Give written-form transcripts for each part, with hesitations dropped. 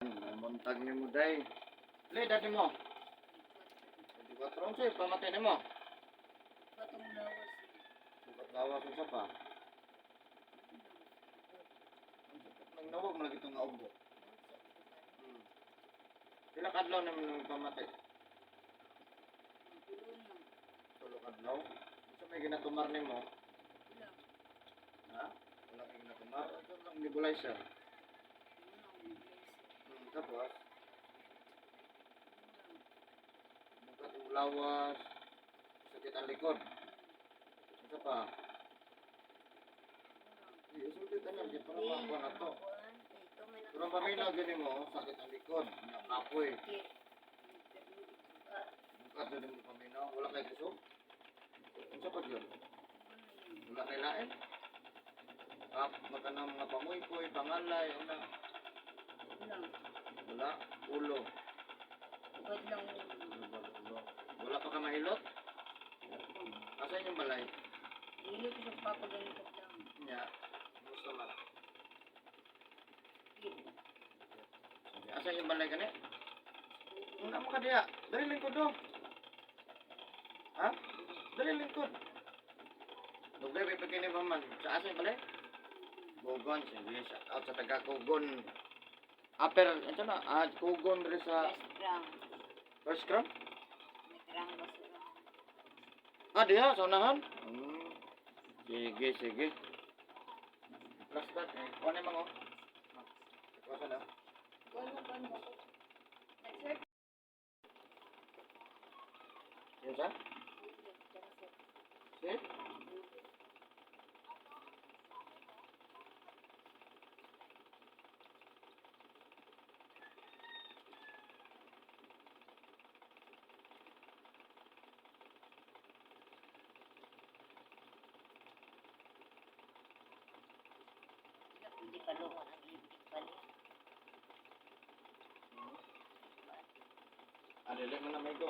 Buntag nimo, day. Pila edad nimo? 24. Unsay pamatay nimo? Batong lawas. Bukat lawas, unsa pa? Nang nawag man lagi itong nga ubo. Pila ka adlaw nimo nang pamatay? Tulo na. 3 ka adlaw. Unsa may ginatumar nimo? Wala. Ha? Wala kay ginatumar? Unsa lang nebulizer? Wala akong nebulizer. Tapos bukat ang lawas, sakit ang likod. Unsa pa? Isulti tanan kay para makuha na to. Pero paminaw gani mo, sakit ang likod, nakapoy. Bukat na din mo paminaw, wala kay kusog. Unsa pa gyud? Wala kay lain. Ah, magkanang mga pamuypoy, pangalay, una. Wala, ulo. Ubad lang. Ano ba, ulo? Wala pa ka mahilot? Asa inyong balay? Hilo ko sa papaganito lang. Nya, gusto man. Sige, asa inyong balay kani? Una mo ka diha. Dali lingkod do. Ha? Dali lingkod. Dugay pa kini ba man? Sa asa yung balay? Kugon, sige. Shout out sa taga Kugon. Upper, ito na, ah, Kugon diri sa West Brown. First Crown? May terang basura. Ah, diha, sa unahan? Sige, sige. Plus that, eh. Kuha na yung mga, oh. Kuha na. Kuno kuno. Nag-search. Yun sa? Si? Hindi pa lungon ang ibig pa niya. Ah, dili man na may go.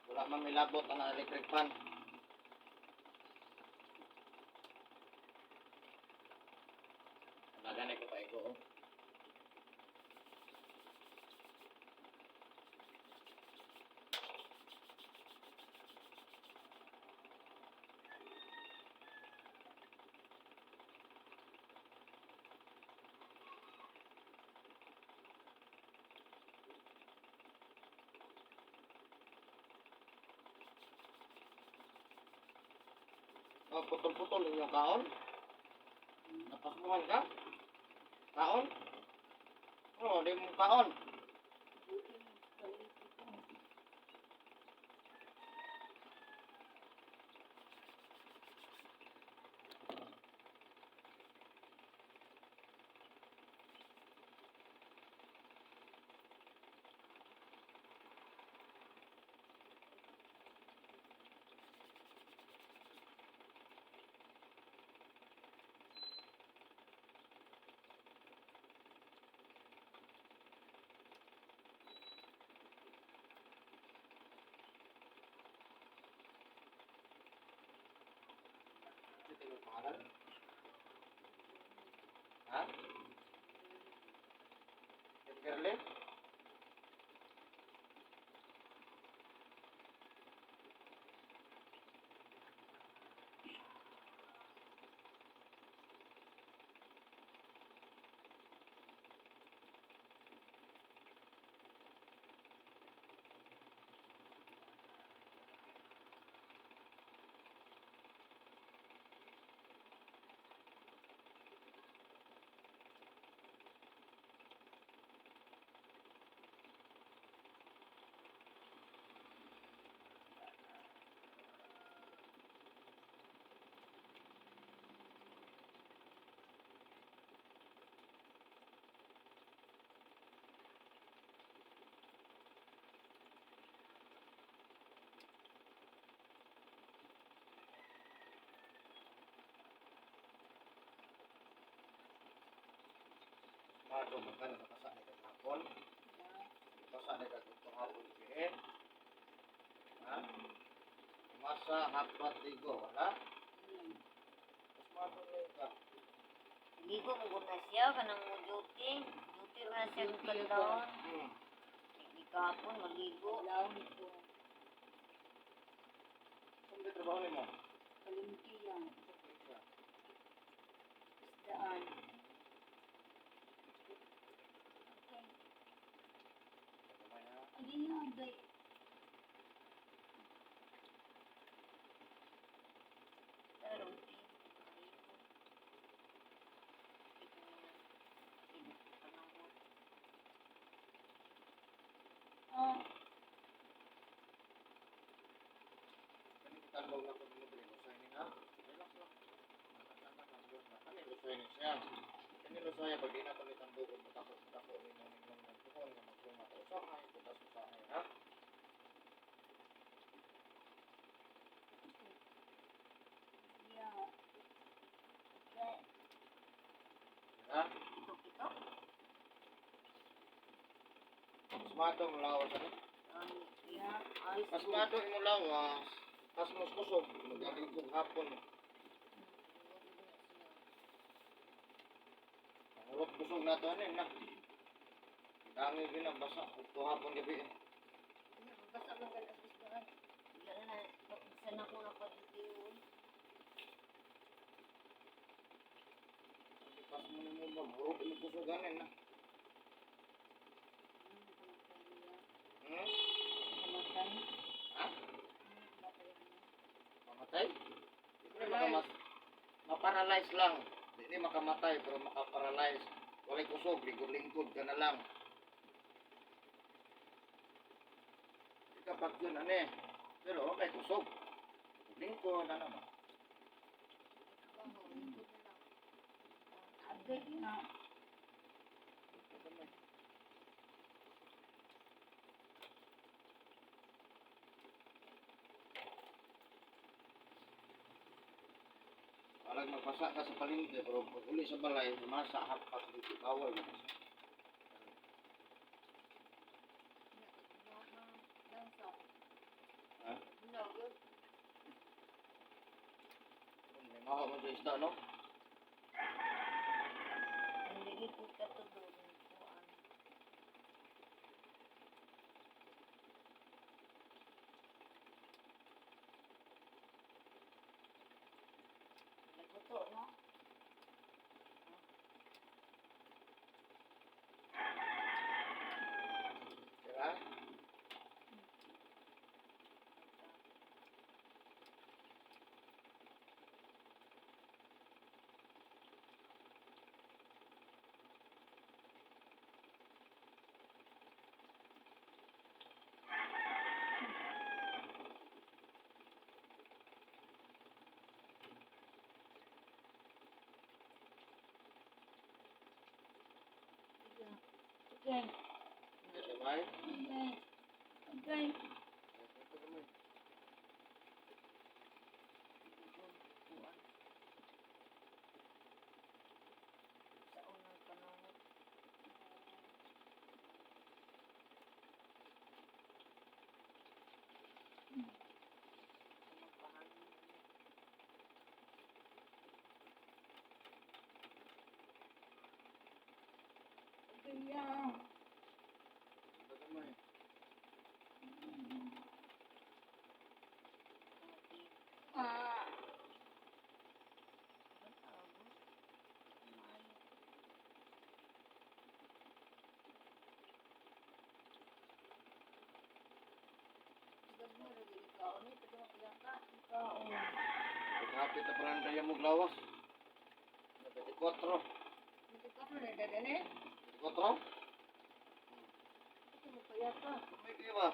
Wala man may labot ang electric fan. Wala gani ko pa igo. Oh. Oh, putol-putol inyong kaon. Napasmuhan ka? Kaon? Oh, di mo kaon. Ito yung pangalan? Ha? Kimberly? Mado man ka nakapasa ni kag hapon. Nakapasa ni kag utong hapon eh. Ha? Masa hapat ligo, wala? Mas mado ni ka. Ligo mo gud na siya kanang mo duty. Duty ra na siya Duty kadlawon. Di kahapon maligo. Laon ko. Saan ba trabaho nimo? Palengke yan. Isdaan. Okay. Ay, yan, day. Pero maligo. Ah, Kani kitambog na ko mo diri lusay ni ha. Relax lang. Anak lang Diyos na. Kani lusay ni siya. Kani lusay pag di na to ni tambog og matako matako ni mo ning lang tuhon nga magtunga ta usahay butas usahay ha. yeah. Okay. Ha? Ito-ito. Pasmado mo lawas ano? Yeah. Ayos. Pasmado imo lawas. Pas mo kusog magaligog hapon. Ang kusog na to ani na. Dangi ginabasa ug hapon gabi. Basta man galas isdaan. Wala na, saan ako napadito. Pas mo nimo ba murot imo kusog ani na. Mamatay. Ha? Mamatay. Mamatay? Di na makamas maparalyze lang. Di ni makamatay pero makaparalyze. Walay kusog, lingkod-lingkod ka na lang. Di ka yun ano eh. Pero okay, kusog. Lingkod, ano ba? Agay na. Walang magpasa ka sa palengke pero pag uli sa balay, masa hapak dito bawal masa. Ha? May maho mo sa isda, no? Hindi ko katulog. Kuan. Naguto, no? Diba? Okay. Gamay. Okay. Okay. Gamay. Kuan. Sa unang panahon. Magpahangin. Okay, yeah. Gamay. Ah. Kaon. Paghapit na parang daya mo glawas. 24. Hindi ka na dadali. 24? Ito mo kaya pa. May kayo ba?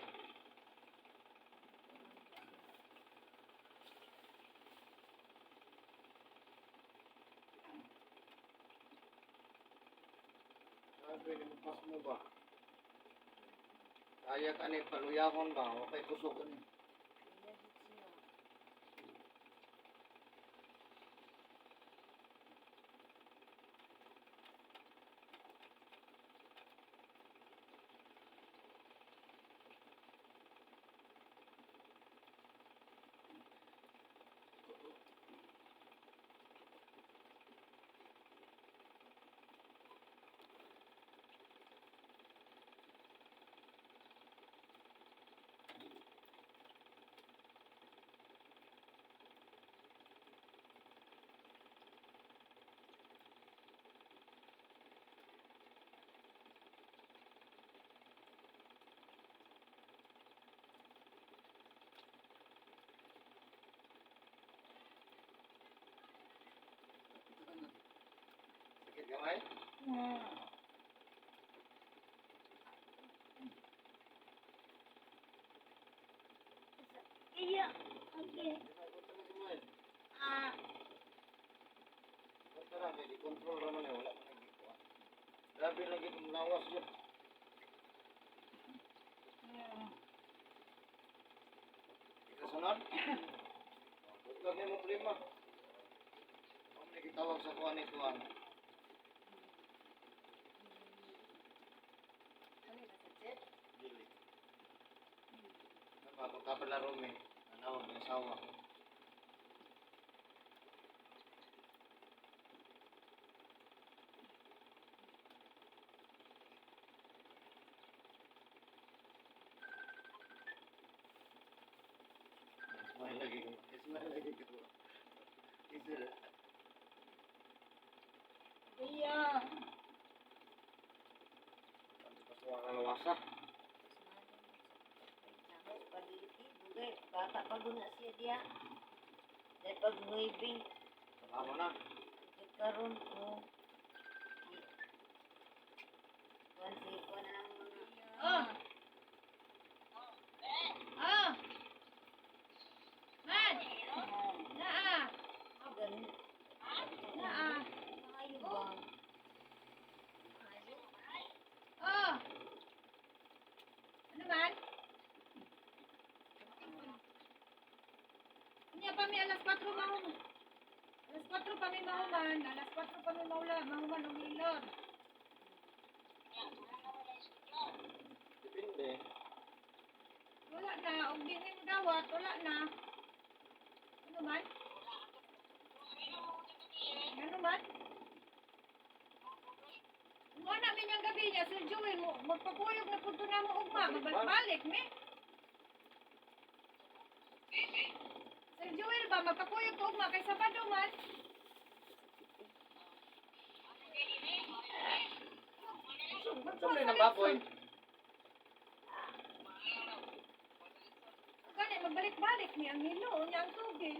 Sabi ni mo pas mo ba? Kaya ka ni paluyahon ba? Okay, kusog ni. Iya. Okay. Ah. Tara, kay di-control ra man eh, wala man nagikuha. Grabe lagi kong lawas yun. Ikasunod? Huwag niyo mo problema. Huwag mo gitawag sa kuha ni kuha. Ano ba sa chat? Dili. Napapagkapalaro mi. Anawag ng asawa. Smile lagi ko. Smile lagi ko. Isa. Iya. Lawasa. Bata pa guna siya diya. Dahil pag nuibing, Tama na. karon ko. Kuan si kuan ang mga Oh. Oh. Man. Naa. ganun. Naa. Maayo ba? Oh. Ano man? Unya pa mi alas 4 mahuman. Alas 4 pa mi mahuman. Alas 4 pa mi maula, mahuman og hilot. Depende. Wala na, og di ni mo dawat, wala na. Ano man? Ano man? Mo na mi niyang gabi niya, Sir Joel, mo, magpapuyog na punto na mo ugma, mabalik-balik mi. Sir Joel ba, magpapuyog ko ugma kay Sabado man. Saan na baboy? Gani, magbalik-balik mi ang hilo, niya ang tugil.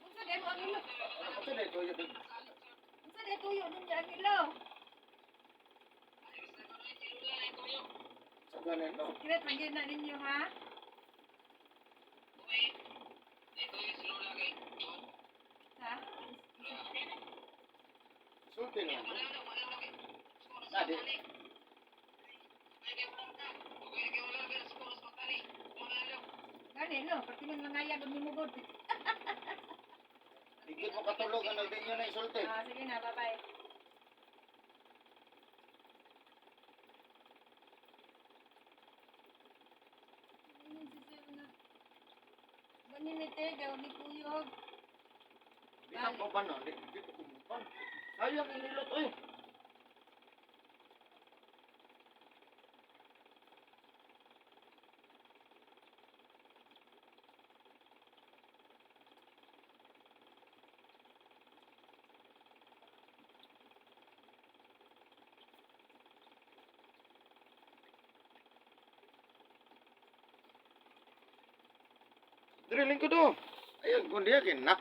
Unsa di mo ang hilo? Ano sa dito? Unsa di tuyo niya ang hilo? Sa ganin no? Secret lang yun na ninyo, ha? Ha? Sulti na. Adi. Gani, no? Pati man mga yag, mo god. Higit mo katulog ano din yun na isulti. Ah, sige na, bye-bye. Ganyan ni Tega, ni Kuyog. Di ka pa ba no? Di di ko kumupan. Sayang inilot oy. Drilling ko do. Ayun, kundi yakin na.